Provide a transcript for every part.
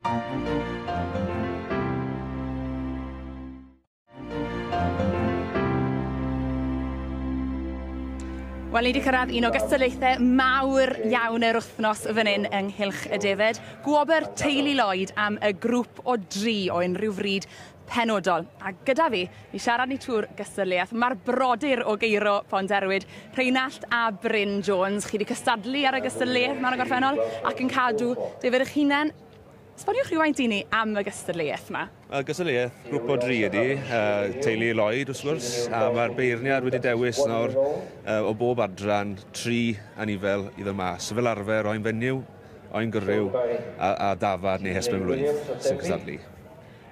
Wel, ni wedi cyrraedd un o gystadlaethau mawr iawn yr wythnos fan hyn ynghylch y defed. Gwobr Teulu Lloyd am y grŵp o dri o unrhyw fryd penodol. A gyda fi, i siarad ni trwy'r gystadleuaeth, mae'r brodyr o Geiro Ponterwyd, Rheinallt a Bryn Jones. Chi wedi cystadlu ar y gystadleuaeth yma yn y gorffennol ac yn cadw defed eich hunain. Esboniwch rhywfaint i ni am y gystadleuaeth yma. Y gystadleuaeth grŵp o dri ydy, teulu Lloyd wrth gwrs, a mae'r beirniad wedi dewis nawr o bob adran 3 anifel i ddod mas. Fel arfer, oen fenyw, oen gyryw a dafad neu hesben blwydd sy'n cystadlu.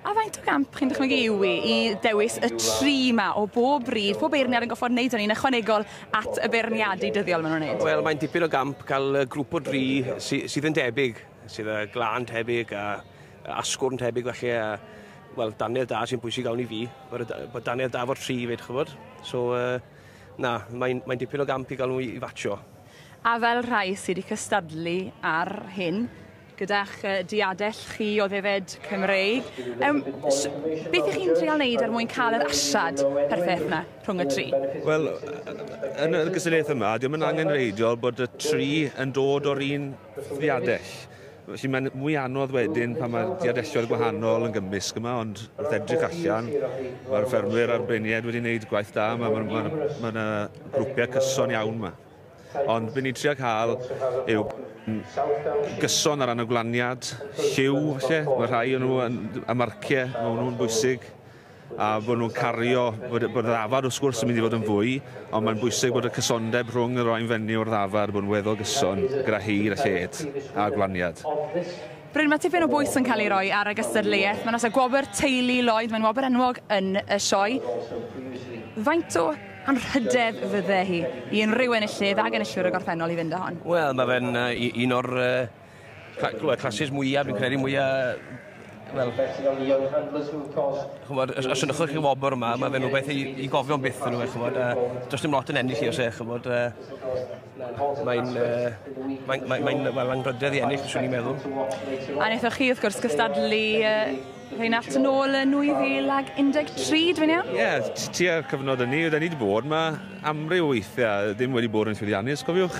A faint o gamp chi'n dychmygu yw i i dewis y 3 yma o bob bryd, pob beirniad yn goffod wneud hynny'n ychwanegol at y beirniadu dyddiol maen nhw'n wneud? Wel, mae'n dipyn o gamp cael grŵp o dri sydd yn debyg, sydd â glân tebyg a asgwrn tebyg falle, a wel, dannedd da sy'n bwysig iawn i fi, bod dannedd da fo'r 3 fyd, ch'bod. So, na, mae'n dipyn o gamp i gael nhw i fatsio. A fel rhai sydd wedi cystadlu ar hyn, gyda'ch diadell chi o ddefed Cymreig, beth ych chi'n trial wneud er mwyn cael yr asiad perffaith yna rhwng y 3? Wel, yn y gystadleuaeth yma, dio'm yn angenrheidiol bod y 3 yn dod o'r un ddiadell. Felly mae'n mwy anodd wedyn pan mae diadelloedd gwahanol yn gymysg yma, ond wrth edrych allan, mae'r ffermwyr a'r beirniaid wedi wneud gwaith da yma, mae yna grwpiau cyson iawn yma. Ond be ni'n trio cael yw gyson ar ran y gwlaniad, lliw falle, mae rhai o'n nhw yn, a marciau, mae nhw'n bwysig, a bod nhw'n cario, bod y ddafad wrth gwrs yn mynd i fod yn fwy, ond mae'n bwysig bod y cysondeb rhwng yr oen fenyw o'r ddafad, bod yn weddol gyson gyda hir a lled a gwlaniad. Bryn, mae tipyn o bwys yn cael ei roi ar y gystadleuaeth. Mae'n oes gwobr Teulu Lloyd, mae'n wobr enwog yn y sioe. Faint o anrhydedd fydde hi i unrhyw enillydd ag enillwyr y gorffennol i fynd â hon? Wel, mae fe'n un o'r classes mwyaf, fi'n credu mwyaf, wel, ch'mod, os ynnychwch chi wobr yma, mae fe'n rhywbeth i gofio'n byth yn nhw, ch'mod, a does dim lot yn ennill i os e, ch'mod, mae'n anrhydedd i ennill, swn i'n meddwl. A wnaethoch chi, wrth gwrs, gystadlu Rheinallt yn ôl yn 2013, dwi'n iawn? Ie, tua'r cyfnod hynny, oedden ni wedi bod yma amryw weithiau, ddim wedi bod yn llwyddiannus, cofiwch,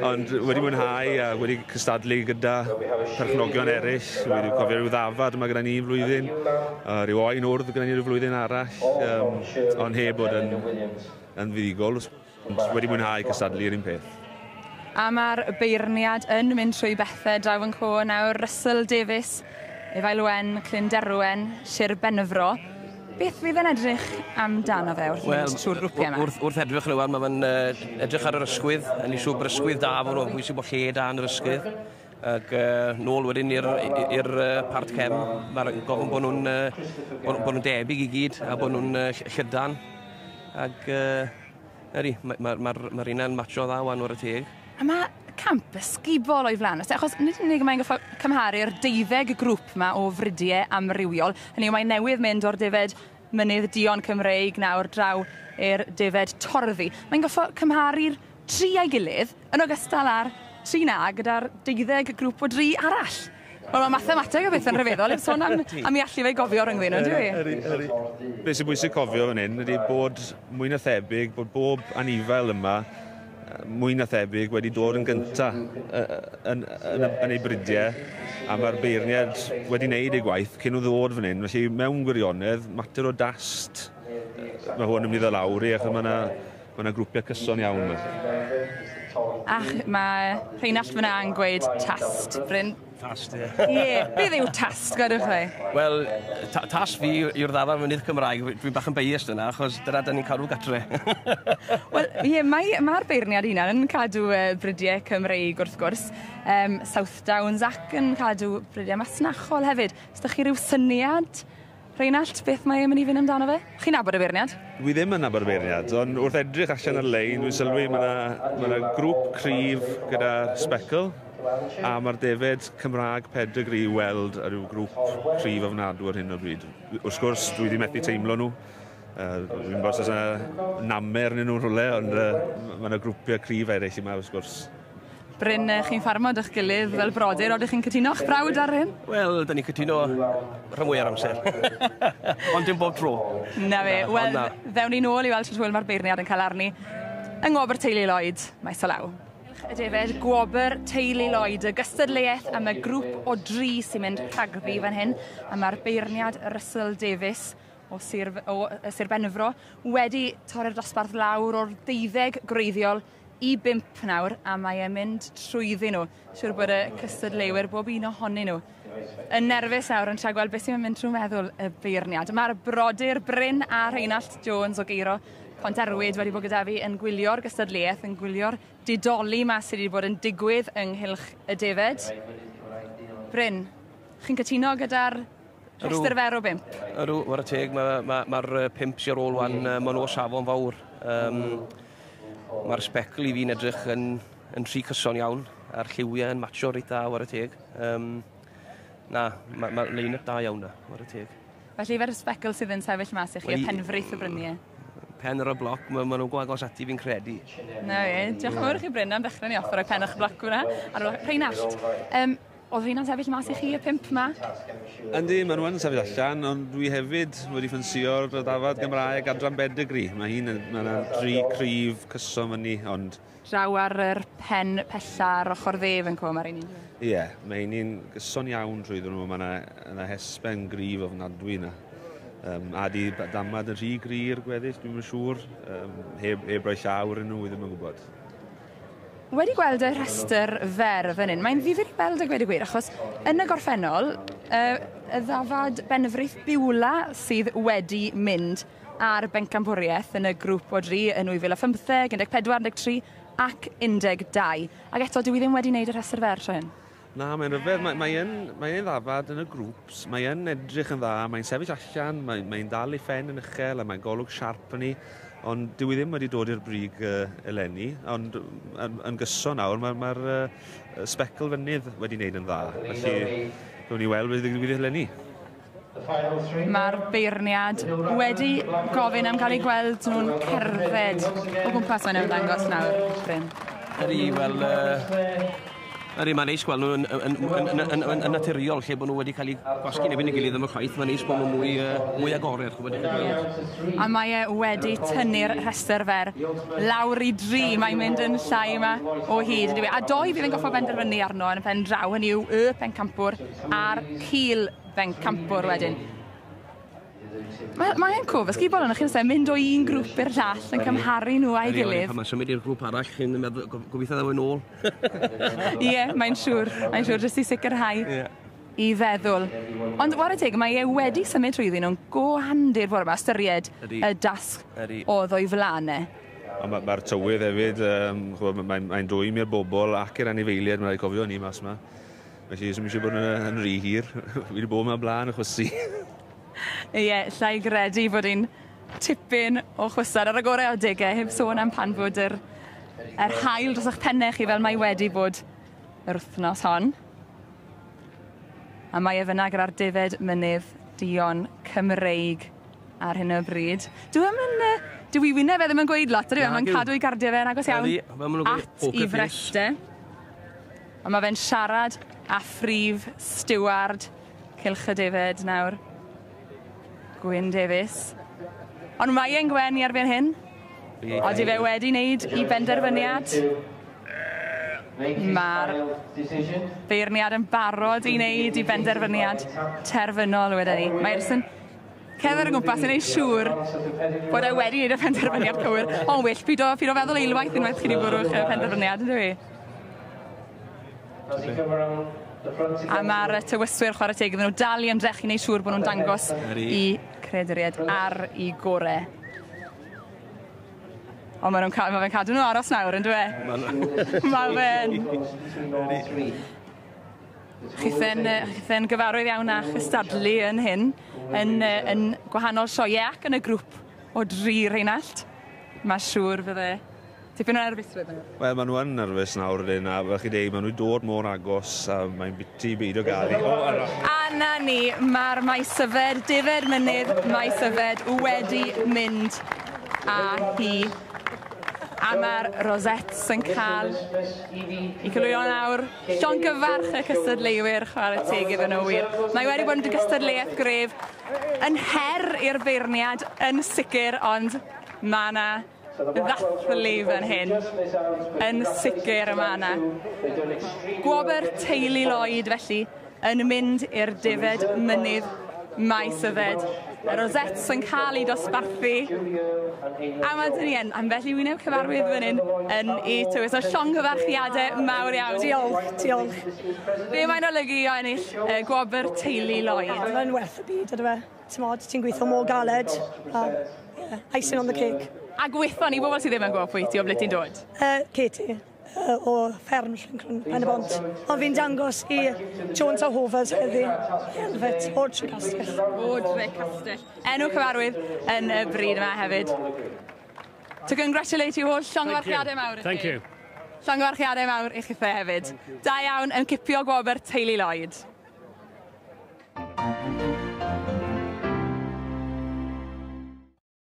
ond wedi mwynhau a wedi cystadlu gyda perchnogion eraill, wedi cofio rhyw ddafad yma gyda ni flwyddyn, rhyw oen wrdd gyda ni rhyw flwyddyn arall, ond heb bod yn fuddugol, ond wedi mwynhau cystadlu yr un peth. A mae'r beirniad yn mynd trwy bethau draw yn co nawr, Russell Davies, Efailwen, Clunderwen, Sir Benfro. Beth fydd yn edrych amdano fe wrth fynd trwy'r grwpiau yma? Wrth edrych yn yma, mae fe'n edrych ar yr ysgwydd, yn ei siŵr bod ysgwydd da fo nhw, bwysig bod lle da yn yr ysgwydd. Ac nôl wedyn i'r part cefn, mae'n gofyn bod nhw'n debyg i gyd a bod nhw'n llydan. Ac ydy, mae'r un yn matcho dda wan o'r y teg. A mae camp ysgubol o'i flaen, achos nid yn unig mae'n gorfod cymharu'r 12 grŵp yma o fridiau amrywiol. Hynny yw, mae newydd mynd o'r defed mynydd duon Cymreig nawr draw i'r defed torddi. Mae'n gorfod cymharu'r 3 a'i gilydd yn ogystal â'r 3 na gyda'r 12 grŵp o 3 arall. Wel, mae mathemateg o beth yn rhyfeddol, heb sôn am i allu fe gofio rhyngddyn nhw, yndyw i? Ydy, ydy. Be sy'n bwysig cofio fan hyn ydy bod mwy na thebyg, bod bob anifail yma mwy na thebyg wedi dod yn gynta yn ei bridiau, a mae'r beirniad wedi wneud ei gwaith cyn nhw ddod fan hyn. Felly mewn gwirionedd, mater o dast mae hwn yn mynd i ddod lawr i, achos mae yna grwpiau cyson iawn yma. Ach, mae Rheinallt fyna yn gweud tast, Bryn. Tast, ie. Ie, beth yw tast, gwedwch chi? Wel, tast fi yw'r ddafad mynydd Cymraeg. Dwi'n bach yn biased yna, achos dyna da ni'n cadw gatre. Wel, ie, mae'r beirniad hunan yn cadw bridiau Cymreig, wrth gwrs. South Downs ac yn cadw bridiau masnachol hefyd. Os ydych chi ryw syniad, Rheinallt, beth mae e'n mynd i fynd amdano fe? Chi'n nabod y beirniad? Dwi ddim yn nabod y beirniad, ond wrth edrych allan ar-lein, dwi'n sylwi mae yna grŵp cryf gyda Speckle, a mae'r defed Cymraeg pedigree i weld ar ryw grŵp cryf ofnadw ar hyn o bryd. Wrth gwrs, dwi wedi methu teimlo nhw. Dwi'n gwybod os oes yna namer arnyn nhw'n rhywle, ond mae yna grwpiau cryf eraill yma, wrth gwrs. Bryn, chi'n ffarmo dych gilydd fel brodyr, oeddech chi'n cytuno o'ch brawd ar hyn? Wel, da ni'n cytuno rhan fwy ar amser. Ond dim bob tro. Na fe, wel, ddewn ni nôl i weld sut hwyl mae'r beirniad yn cael arni. Yng Ngwobr Teulu Lloyd, maes o law. Y defed, Gwobr Teulu Lloyd, y gystadleuaeth am y grŵp o dri sy'n mynd rhagddi fan hyn, a mae'r beirniad Russell Davies o Sir, o Sir Benfro wedi torri'r dosbarth lawr o'r 12 gwreiddiol i 5 nawr, a mae e'n mynd trwyddyn nhw. Siwr bod y cystadleuwyr, bob un ohonyn nhw, yn nerfus nawr yn trio gweld beth sy'n mynd trwy meddwl y beirniad. Mae'r brodyr Bryn a Rheinallt Jones o Geiro Ponterwyd wedi bod gyda fi yn gwylio'r gystadleuaeth, yn gwylio'r didoli ma sydd wedi bod yn digwydd ynghylch y defed. Bryn, chi'n cytuno gyda'r rhestr fer o 5? Ydw, whare teg, mae'r ma, ma, ma 5 sy'n ar ôl wan, maen nhw o safon fawr. Mae'r sbecl i fi'n edrych yn rhy cyson iawn, a'r lliwiau yn matcho reit dda, whare teg. Na, mae ma lein-up da iawn na, whare teg. Felly fe'r sbecl sydd yn sefyll mas i chi, y penfrith y bryniau? Pen ar y bloc, maen nhw'n go agos ati fi'n credu. Na fe, diolch yn fawr i chi Bryn am ddechrau ni off ar y pen o'ch bloc hwnna. Ar Rheinallt, oedd rheina'n sefyll mas i chi y 5 ma? Yndi, maen nhw yn sefyll allan, ond dwi hefyd wedi ffansio'r ddafad Gymraeg adran Bedigri. Mae hi'n, mae yna dri cryf cyson fyny, ond... Draw ar yr pen pella ar ochr dde fan co, mae'r un. Ie, yeah, mae hi'n gyson iawn trwyddyn nhw, mae yna hesben gryf ofnadwy yna. A di damad yn rhy gry i'r gweddill, dwi'm yn siŵr. Heb roi llaw iddyn nhw, dwi ddim yn gwybod. Wedi gweld y rhestr fer fan hyn, mae'n ddifyr i weld a gweud y gwir, achos yn y gorffennol, y ddafad Benfrith Biwla sydd wedi mynd ar bencampwriaeth yn y grŵp o dri yn 2015, 14, 13 ac 12. Ac eto, dwi ddim wedi wneud y rhestr fer tro hyn. Na, mae'n rhyfedd. Mae'n mae ddafad yn y grŵps, mae'n edrych yn dda, mae'n sefyll allan, mae'n dal ei phen yn uchel a mae'n golwg siarp yn ei, ond dyw i ddim wedi dod i'r brig eleni, ond yn gyson nawr, mae'r sbecl fynydd wedi wneud yn dda. Felly, gawn ni weld beth ddigwydd eleni. Mae'r beirniad wedi gofyn am cael ei gweld nhw'n cerdded o gwmpas mae'n ymddangos nawr, Bryn. Ydy, wel... Ydy, mae'n neis gweld nhw yn naturiol, lle bod nhw wedi cael eu gwasgu neu ei gilydd am y chwaith. Mae'n neis bod nhw mwy agored. A mae e wedi tynnu'r rhestr fer lawr i 3. Mae'n mynd yn llai yma o hyd. A doi fydd yn goffo benderfynu arno yn y pen draw, hynny yw y pencampwr a'r cil bencampwr wedyn. Mae'n cof, ysgubol yna, chi'n mynd o un grŵp i'r llall yn cymharu nhw a'i gilydd. Pan mae'n symud i'r grŵp arall, chi'n meddwl, gobeithio ddaw yn ôl. Ie, mae'n siŵr, jyst i sicrhau i feddwl. Ond whare teg, mae e wedi symud trwyddyn nhw'n go handi'r bore yma, ystyried y dasg oedd o'i flaen e. Ond mae'r tywydd hefyd, mae'n dwym i'r bobl ac i'r anifeiliaid, mae'n rhaid cofio ni mas yma. Felly, swn i eisiau bod yn rhy hir. Fi wedi bod yma blaen y chwysu. Ie, llai gredu bod hi'n tipyn o chwysad ar y gorau o degau, heb sôn am pan fod yr haul dros eich pennau chi fel mae wedi bod yr wythnos hon. A mae e fyna gyda'r defed mynydd duon Cymreig ar hyn o bryd. Dwi wyneb e ddim yn gweud lot, ydyw e? Mae'n cadw ei gardiau fe'n agos iawn at i freste. A mae fe'n siarad â phrif stiward Cylch y Defed nawr. Gwyn Davies. Ond mae e'n gwenu erbyn hyn. Odi fe wedi wneud i benderfyniad. Mae'r beirniad yn barod i wneud i benderfyniad terfynol wedyn ni. Mae jyst yn cerdded o gwmpas yn ei siŵr bod e wedi wneud y penderfyniad cywir. Ond well, pido feddwl eilwaith unwaith chi wedi bwrw'ch penderfyniad, yndyw i? A mae'r tywyswyr chwarae teg iddyn nhw dal i ymdrechu neu siŵr bod nhw'n dangos i creaduriaid ar eu gore. Ond mae fe'n cadw nhw aros nawr, yn dyw e? Mae fe'n... Chithen gyfarwydd iawn â chystadlu yn hyn, yn gwahanol sioeau ac yn y grŵp o dri Rheinallt. Mae siŵr fydde tipyn o nerfusrwydd. Wel, maen nhw yn nerfus nawr ydyn, a fel chi deud, maen nhw'n dod mor agos a mae'n biti beidio gael i. A na ni, mae'r Maesyfed, Defed Mynydd Maesyfed wedi mynd â hi A mae'r rosettes yn cael i cylwyo nawr. Llongyfarch y cystadleuwyr, chwarae teg iddyn nhw wir. Mae wedi bod yn gystadleuaeth gref, yn her i'r beirniad yn sicr, ond mae yna ddathlu fan hyn. Yn sicr yma yna. Gwobr Teulu Lloyd felly yn mynd i'r defed mynydd Maes Yfed. Y rosettes yn cael ei dosbarthu. A mae dyn ni yn ambell i wyneb cyfarwydd fan hyn yn ei tywys. So llongyfarchiadau mawr iawn. Diolch, diolch. Be mae'n olygu o ennill gwobr Teulu Lloyd? Mae'n werth y byd, ydw e. Ti'n ti'n gweithio mor galed. A, yeah, icing on the cake. A gweithio ni, bobl sydd ddim yn gwybod pwy ti, o ble ti'n dod? Katie, o fferm Llwyncrwn, Pen y Bont. Ond fi'n dangos i Jones a Hovers heddi, Elfet, o'r Trecastell. O Trecastell. Enw cyfarwydd yn y bryd yma hefyd. To congratulate you all, llongyfarchiadau mawr. Thank you. Llongyfarchiadau mawr i chithe hefyd. Da iawn yn cipio gwobr Teulu Lloyd.